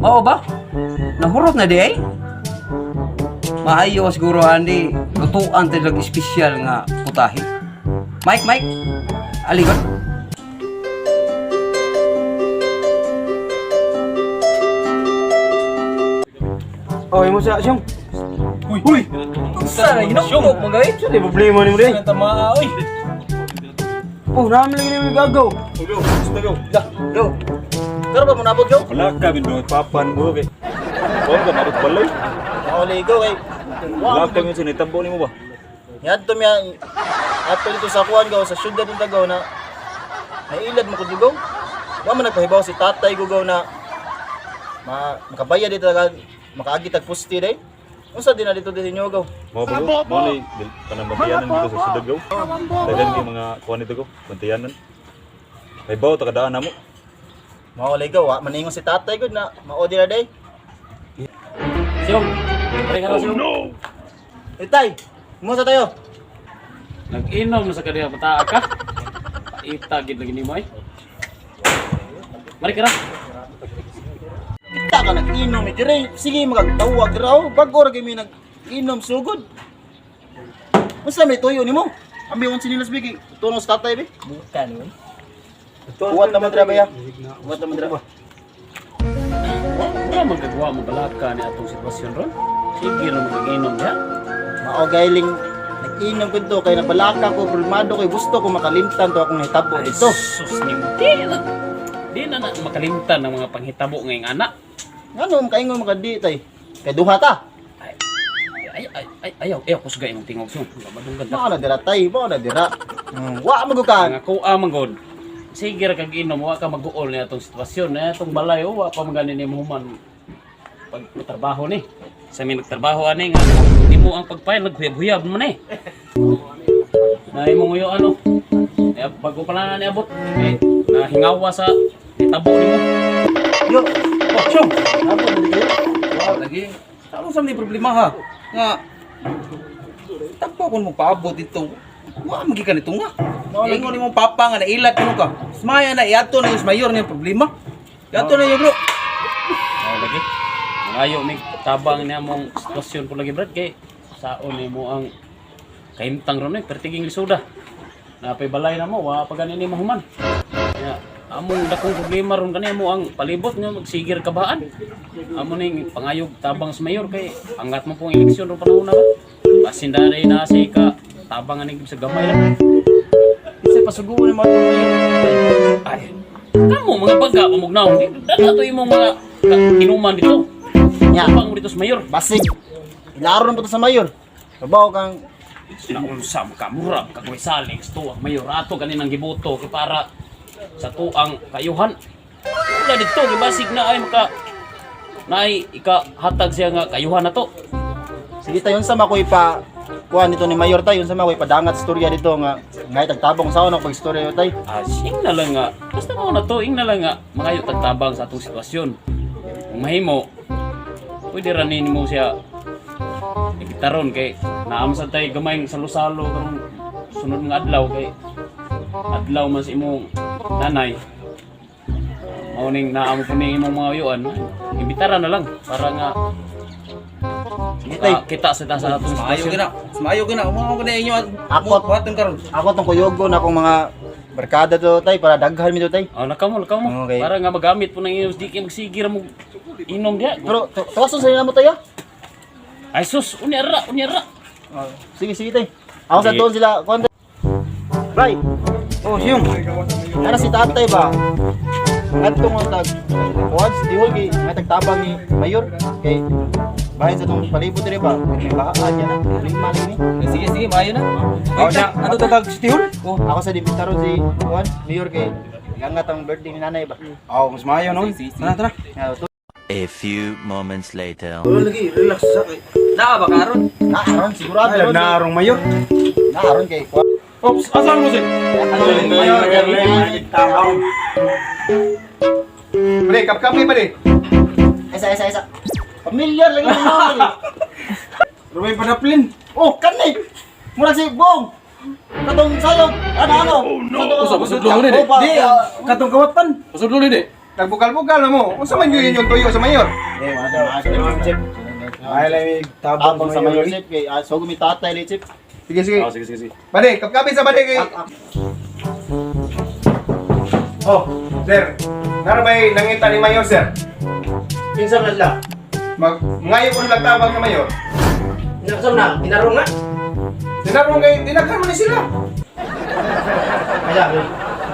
Mao ba? Nahurot na di ay? Maayo siguro ani lutuan tayo lang espesyal nga putahe. Mike, Mike. Aligot. Oh, imo sa siyong. Uy! Uy! Sa hinuktok mo gay? Sa di problema nimo dai? Tama, oy. Oh, nami lagi nimo gagaw. Go, gusto go. Go. Pero ba munabot yo? Wala ka bin papan mo kay. Wala ka nabot balay. Mauli go kay. Wala ka min sinitabo nimo ba? Ngadto miya ato dito sa kuan gaw sa syudad ng Davao na nailad mo ko. Wa man nagpahibaw si tatay gugaw na ma makabayad dito taga makaagi tag pusti day. Unsa din na dito din inyo gaw? Mo ba go? Mo ni kanang bantayanan dito sa syudad go. Dagan kay mga kuan dito go, bantayanan. May bawo ta kadaan namo. Mauli go wa maningon si tatay gud na mao dira day. Siyong, pare ka na siyong. Hey, tay, mo sa tayo. Nag-inom na sa kanila bataa ka. Paita gid lagi nimo ay. Mari ka na. Kita ka nag-inom eh, dire. Sige magtawag raw bago ra gyud mi nag-inom sugod. Unsa may tuyo nimo? Ambi on sinilas bigi. Tuno sa tatay bi. Bukan oy. Kuwat naman dira ba ya? Kuwat naman dira ba? Wala man kagawa mo balaka ni atong sitwasyon ron. Sige ra mag-inom diha. Mao gailing nag-inom ko to kay nabalaka ko problemado kay gusto ko makalimtan to akong nahitabo Ay, dito. sus nimo. Di na makalimtan ng mga panghitabo ngayong anak. Ngano makaingon makadi tay? Kay duha ta. Ay, ay, ay, ay, ayaw, ayaw, kusga imong tingog siyong. Madunggan ta. Mao na dira tay, mao na dira. Wa man gud ka. Nga kuha man god. Sige ra kag inom, wa ka mag-uol ni atong sitwasyon, ni atong balay, oh, wa pa man gani nimo human pag trabaho ni. Sa mi nagtrabaho ani nga imo ang pagpayag naghuyab-huyab man eh. Na imong uyo ano. Eh, bago pa lang na niabot, eh, nahingawa sa itabo nimo. Yo, Oh, siyong. abot na di kayo. Lagi. Sa sa may problema ha? Nga tagpo kon mo paabot dito. Wa man ka nito nga. Ingon nimo papa nga nailat kuno ka. Smaya na iadto na yung mayor niya problema. Iadto na yung bro. Oh, lagi. Mangayo mig tabang niya mong sitwasyon po lagi brad kay saon nimo ang kahimtang ron eh, pertiging lisuda. Napay balay na mo, wa pa gani nimo human. Kaya among dakong problema ron kani mo ang palibot nga magsigir kabaan. Amo ning pangayog tabang sa mayor kay angat mo pong eleksyon ron panahon na ba. Basin dali na si ka tabang ani sa gamay lang. Kasi pasuguon ni mo atong mayor. Ay, kamo mga baga pamugnaw. Dala to imong mga inuman dito. Nya. Tabang mo dito sa mayor. Basig. Ilaro na po to sa mayor. Kabaw kang Naunsa mo ka murag kag saling sa tuang mayorato ganin ang giboto kay para sa tuang kayuhan. Wala dito gibasig na ay maka naay ikahatag siya nga kayuhan na to. Sige tayo unsa makoy pa kuan nito ni mayor tay unsa makoy padangat storya dito nga ngay tagtabong sa ako pag istorya yo tay. Ah, ing na lang nga. Basta mo na to, ing na lang nga mangayo tagtabang sa atong sitwasyon. Kung mahimo, pwede ra nimo siya ikitaron kay naam sa tay gamay salo-salo karong sunod nga adlaw kay adlaw man sa imong nanay. Mao ning naamo po ning imong mga uyuan, imbitara na lang para nga Sige tay. kita sa ta sa atong Maayo sitwasyon. gina. Maayo gina. Mo ko na inyo at Ako- buhaton karon. Ako tong kuyogon akong mga barkada to tay para daghan mi to tay. Oh, nakamo, nakamo. Okay. Para nga magamit po ng inyong di kay magsigir mo inom diha. Pero tawason sa namo tay ah. Ay sus, unya ra, unya ra. Oh, sige sige tay. Ako sa Sige. doon sila kuan tay. Bay, Oh, siyong. ana si tatay ba? Ngadto nga tag kuan si Dihol kay may tagtabang ni mayor kay bahin sa tong palibot diri ba? May bahaan niya na. Lima ni. Sige, sige, maayo na. Oh, na ato tatag stihol? Oh. Ako sa dibitaron si kuan mayor kay gangat ang birthday ni nanay ba. Oh, mas maayo noon. Tara, tara. Nga, to A few moments later. Lagi, relax sa kay. Naa ba karon? Naaron sigurado Ay, ron. naarong mayor. Naaron kay kuan. Ops, asan mo si? Pre, kap-kape pa di. Esa esa esa. Familiar lagi mo na. Rumay panaplin. Oh, kani. Murag si Bong. Katong sayog. Ano ano? Oh no. Usod lo ni di. Di, katong kawatan. Usod lo ni di. Nagbukal-bukal na mo. Unsa man yun yung tuyo sa mayor? Chip. Ay lang tabang Tabang sa mayor, Chip. Kay so gumi tatay li, Chip. Sige, sige. Ah, sige, sige, sige. Bade, kapkapin sa bade kay. Oh, sir. Narabay nangita ni mayor, sir. Kinsa man sila? Mag ngayo ko nilang tabang sa mayor. Nasam na, inarong na. Sinarong kay dinaghan man ni sila. Kaya,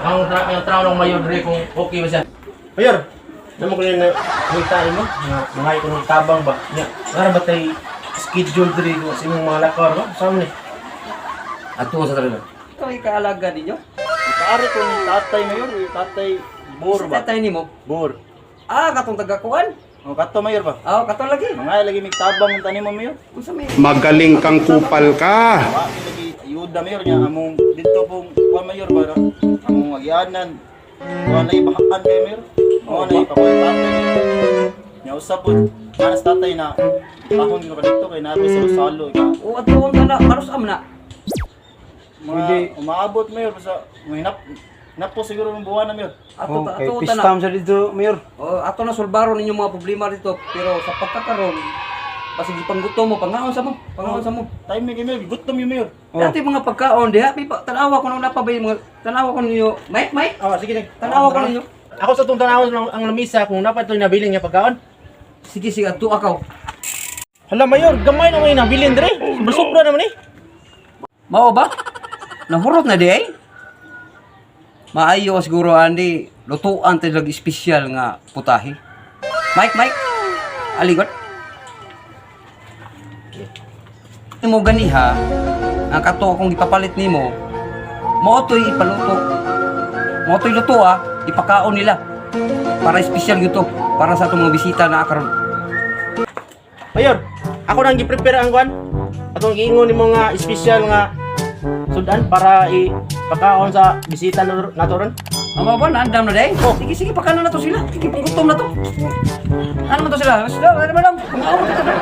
ang tao ng mayor dre kung okay ba siya. Mayor, naman ko na ngita mo, nga mga ko ng tabang ba. Nya, ngara ba tay schedule dre ko sa imong mga lakar ba? Sa ni? Ato sa talaga. Ikaw ay kaalaga ninyo? Kaari ko ni tatay mayor, eh, tatay Bor ba? Sa tatay nimo? Bor. Ah, katong tagakuan. O kato mayor ba? Ah, katong lagi. Mga lagi mig tabang ang tanim mo mayor. Unsa may Magaling kang kupal ka. Wa mi lagi ayuda mayor niya among didto pong kuan mayor ba? Among agianan. Kuan lagi bahaan kay mayor. Mao na ipakuan tatay. Nya usap po manas tatay na tahon ko dito kay nabi sa salo ka. O ato ang kana karos am na. Mga umaabot mayor basta hinap napo siguro ng buwan na mayor. Ato ta ato ta na. sa dito, mayor. Oh, ato na sulbaro ninyo mga problema dito pero sa pagkakaron basig ipanggutom mo pangaon sa mo, pangaon sa mo. Time kay mayor, gutom yung mayor. Oh. Dati mga pagkaon diha may tanawa ko nung napabay mga tanawa ko ninyo. Mike, Mike, Oh, sige sige. tanawa ko ninyo. Ako sa tong tanawon ang, ang lamisa kung dapat to'y nabilin nga pagkaon. Sige, sige, ato akaw. Hala mayor, gamay na may nabilin dre. Sobra naman eh. Mao ba? Nahurot na di ay? Maayo siguro andi lutuan tayo lag espesyal nga putahe. Mike, Mike. Aligot. Mo ganiha ang kato akong ipapalit nimo. Mao to'y ipaluto. Mao to'y luto ah, ipakaon nila. Para espesyal gyud to para sa atong mga bisita na karon. Mayor, ako nang gi-prepare ang kwan. Atong giingon nimo nga espesyal nga sudan para ipakaon sa bisita nato ron. Ama ba, naandam na day? Oh. Sige, sige, pakano na to sila. Sige, panggutom na to. Ano man to sila? Sila, ano man lang? Pangawon to sila.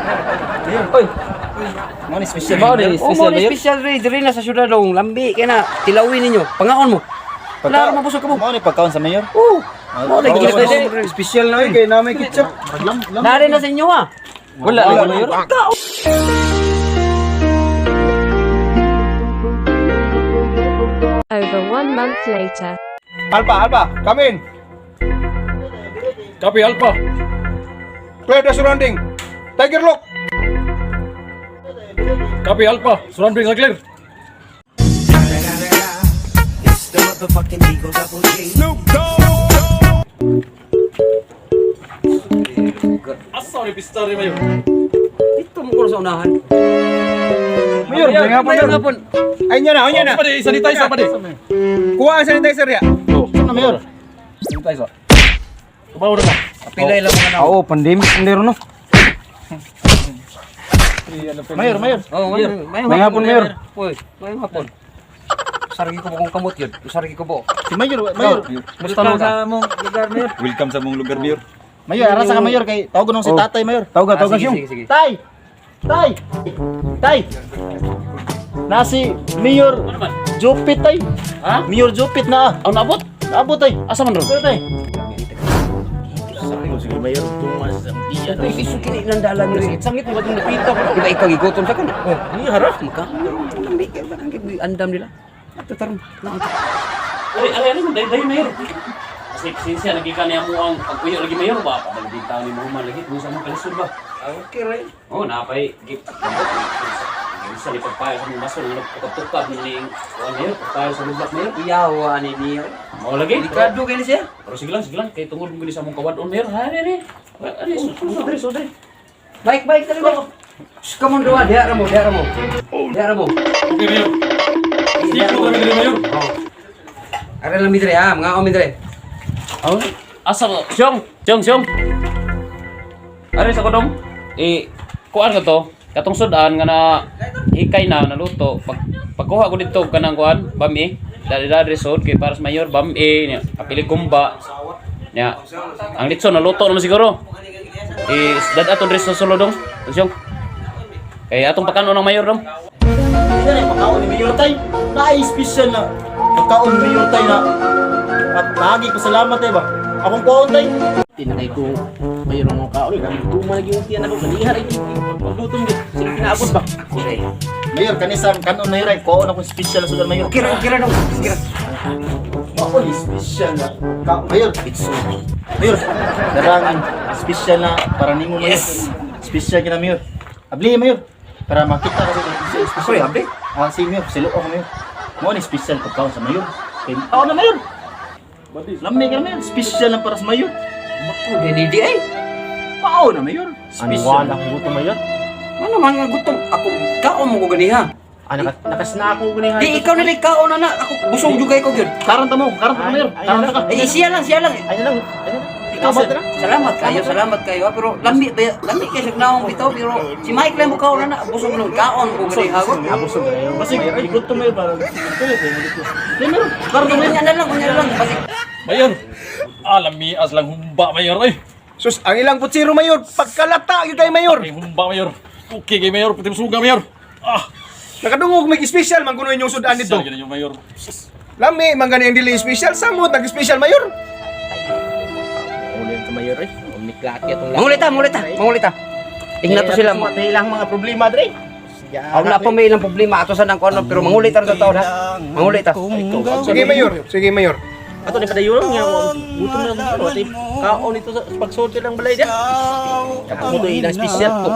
Oy, Mao ni special. oh, mo ni special rin. Diri na sa syudad dong. Lambi, kaya na, tilawin ninyo. Pangaon mo. Wala ra mabusog ka mo. Mao ni pagkaon sa mayor. Oh, mo na Special na kay na may ketchup. Lam lam. Nari na sa inyo ah. Wala lagi mayor. Over one month later. Alpha, Alpha, come in. Copy Alpha. Clear the surrounding. Tiger look. Copy Alpha. Surroundings are clear. Asa ni pista rin mayor? Dito mo ko sa unahan. Mayor, may hapon, Mayor mayor. hapon. Ay niya na, ay niya na. Pwede, sanitizer pwede. Kuha ang sanitizer ya. Ano mayor? Sanitizer. Kubaw na ka. Pilay lang mga Oo, pandemic hindi ron no. Mayor, mayor. Oh, mayor. May hapon, mayor. Uy, may hapon. Sargi ko ba kung kamot yun? Sargi ko ba? Si mayor, mayor. Musta naman ka? Welcome sa mong lugar, Mayor. Mayor, ara sa ka mayor kay tawag nung si tatay mayor. Tawag Ah, ka, tawag sige, siyong. sige, sige. Tay! Tay! Tay! Nasi Mayor Ano man? Jupit tay. Ha? Mayor Jupit na. Ang naabot? Naabot tay. Asa man ron? Pero tay. Sige mayor, tumas ang iya. Uy, isukini ng dalan rin. Sangit mo ba itong napita ko? Di ba ikaw gigutom sa kana? Oh, ni harap. Maka, lambi kayo ba ang andam nila? Ato taron. Ay, ay, ay, day, day, mayor. Kasi pasensya, lagi ka niya mo ang pagpuyo lagi mayor ba? Pabalibig tao ni Muhammad lagi, kung sa mga kalisod ba? Okay, right. Oh, napay, gip. Isa ni pagpayo sa mga baso, nga nagtukab-tukab ni kuan mayor, pagpayo sa lublak mayor. Iyaw ani niya. Mao lagi. Delikado kayo siya. Pero sige lang, kay tungod mo gini sa mong kawadon mayor. Ha, re, re. Ani, sudre, sudre. Bike, bike, dali bike. Shh, come on, duwa. Diha ra mo, diha ra mo. Diha ra mo. Okay, mayor. Sige, ko kami diri mayor. Are lang mi dire ha, mga omi dire. Oh, asa ba? Siyong, siyong, siyong. Are sa kodong. Eh, kuan ka to. Katong sudan nga na hikay na naluto. Pag pagkuha ko dito kanang kuan, bami. Dali dali sod kay para sa mayor bami nya apili kumba. Nya. Ang litson naluto naman siguro. Eh, dad aton diri sa sulod dong. Siyong. Kay atong pakanon ng mayor dong. Hindi na pagkaon ni Mayor tay. Naay special na pagkaon ni Mayor tay na. At lagi ko salamat tay ba. Akong kuhaon tay. Tinakay ko mayor ang kaon. Gutom lagi yung tiyan ako. Ganiha rin. Paggutom gid. Sino kinaabot ba? Okay. Mayor, kanisang kanon mayor ay kuhaon akong special na sudan mayor. Okay ra, okay ra dong. Sige ra. Ako ni special na ka mayor. Mayor, darangan special na para nimo mayor. Yes. Special kina mayor. Abli mayor para makita kasi special. Ako rin, abli? Ah, si mayor, silo ako mayor. Mo ni special pagkaon sa mayor. Kay ako na mayor. Lami ka na mayor, special lang para sa mayor. Bako di di ay. Pao na mayor. Special. Ano wala akong gutom mayor? Ano man nga gutom ako kaon mo ko ganiha. Ah, nakasna ako ganiha. Di ikaw nila kaon na na ako busog jugay ko gyud. Karon ta mo, karon ta mayor. Karon ta ka. Ay siya lang, siya lang. Ay na lang. Ay na lang. Ikaw ba na? Salamat kayo ha, pero lami ba lami kay sa naong bitaw pero si Mike lang mo kaon na na busog nung kaon ko ganiha ko. Ah, busog kayo. Kasi gutom mayor para. Di mayor, karon ta mayor. Unya na lang, unya na lang. Basig Mayor, alami as lang humba mayor ay. Sus, ang ilang putsiro mayor, pagkalata gyud kay mayor. Ay humba mayor. Okay kay mayor, puti suga mayor. Ah, Nakadungog may special man kuno inyong sudan dito. sal ganyan mayor. Lami man gani ang dili special samot nag special mayor. Ulo ka mayor eh. Umiklaki atong Mangulita, mangulita, mangulita. Ingna to sila mo. Matay lang mga problema dre. Aw na pa may ilang problema ato sa nang kuno pero mangulita ra taon ha. Mangulita. Sige mayor, sige mayor. Ato ni padayon nga gutom na lang ko. Kaon ito sa pagsulti lang balay dia. Ako to ilang special ko.